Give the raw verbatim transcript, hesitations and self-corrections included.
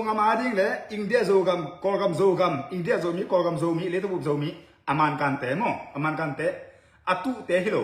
Ngam a ding le India Zogam, Kawlgam Zogam, India Zomi, Kawlgam Zomi, Leitabup Zomi, a man kante maw, a man kante, a tuhte hi lo.